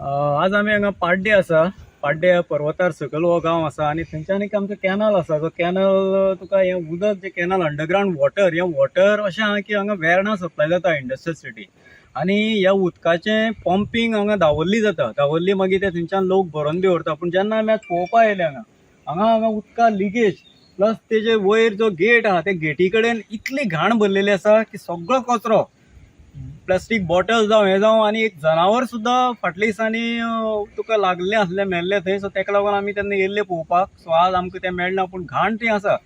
आज आमी हांगा पाड्डे आसा. पाड्डे पर्वतार सकयल हो गांव आसा आनी थंयच्यान एक आमचो कॅनल आसा. जो कॅनल तुका हें उदक जें कॅनल अंडरग्रावंड वॉटर, हें वॉटर अशें आहा की हांगा वेर्णा सप्लाय जाता इंडस्ट्रियल सिटी आनी ह्या उदकाचें पंपींग हांगा दावरली जाता. दावरली मागीर ते थंयच्यान लोक भरून दवरता. पूण जेन्ना आमी आज पळोवपा येयले हांगा हांगा हांगा उदका लिकेज प्लस तेजे वयर जो गेट आहा त्या गेटी कडेन इतली घाण भरलेली आसा की सगळो कचरो, प्लास्टीक बॉटल जावं हें जावं आनी एक जनावर सुद्दां फाटल्या दिसांनी तुका लागल्लें आसलें, मेल्लें थंय. सो तेका लागून आमी तेन्ना येयल्ले पळोवपाक. सो आज आमकां तें मेळना, पूण घाण थंय आसा.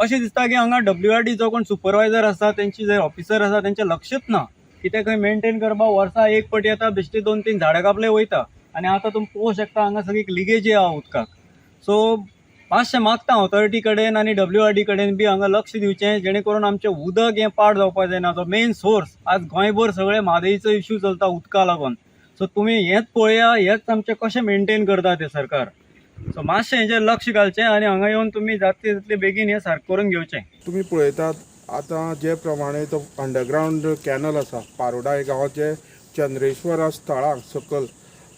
अशें दिसता की हांगा WRD जो कोण सुपरवायजर आसा, तेंची जे ऑफिसर आसा, तेंचें लक्षच ना की ते खंय मेंटेन करपाक. वर्सा एक पटी येता, बेश्टी 2-3 झाडां कापले वयता. आनी आतां तुमी पळोवंक शकता हांगा सगळी लिकेजी आहा उदकाक. सो मातशें मागता ऑथॉरिटी कडेन आनी WRD कडेन बी हांगा लक्ष दिवचें, जेणे करून आमचें उदक हें पाड जावपाक जायना. जो मेन सोर्स आज गोंयभर सगळें म्हादयचो इशू चलता उदका लागून. सो तुमी हेंच पळया, हेंच आमचें कशें मेंटेन करता तें सरकार. सो मातशें हेजेर लक्ष घालचें आनी हांगा येवन तुमी जाता तितले बेगीन हें सारकें करून घेवचें. तुमी पळयतात आतां जे प्रमाणे तो अंडरग्रावंड कॅनल आसा पारोडा हे गांवाचे चंद्रेश्वर स्थळाक सकयल,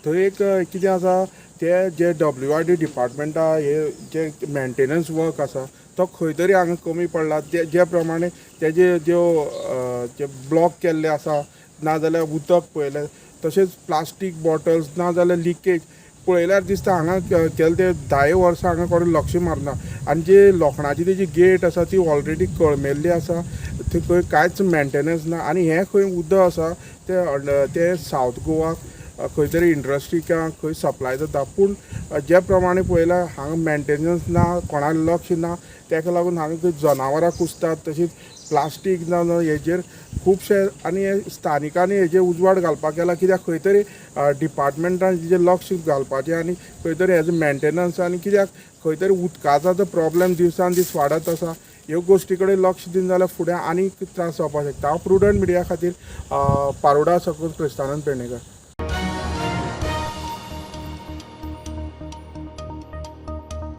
थंय एक कितें आसा ते जे WRD डिपार्टमेंटा हे जे मेंटेनन्स वर्क आसा तो खंय तरी हांगा कमी पडला. ते जे प्रमाणे तेजे ज्यो जे ब्लॉक केल्ले आसा, नाजाल्यार उदक पळयलें, तशेंच प्लास्टीक बॉटल्स नाजाल्यार लिकेज पळयल्यार दिसता हांगा केले ते 10 वर्सां हांगा कोण लक्ष मारना. आनी जे लोखणाची तेजी गेट आसा ती ऑलरेडी कळमेल्ली आसा, थंय खंय कांयच मेंटेनन्स ना. आनी हें खंय उदक आसा तें तें सावथ गोवाक खंय तरी इंडस्ट्रीक खंय सप्लाय जाता. पूण जे प्रमाणे पळयल्यार हांगा मेंटेनन्स ना, कोणाक लक्ष ना, तेका लागून हांगा खंय जनावरां कुसतात, तशींच प्लास्टीक ना हेजेर खुबशे. आनी हे स्थानिकांनी हेजेर उजवाड घालपाक गेला कित्याक खंय तरी डिपार्टमेंटान हेजेर लक्ष घालपाचें आनी खंय तरी हेजो मेंटेनन्स, आनी कित्याक खंय तरी उदकाचो जो प्रॉब्लेम दिसान दीस वाडत आसा, ह्यो गोश्टी कडेन लक्ष दिना जाल्यार फुडें आनीक त्रास जावपाक शकता. हांव प्रुडंट मिडिया खातीर पारोडा साकून क्रिस्तानंद पेडणेकर.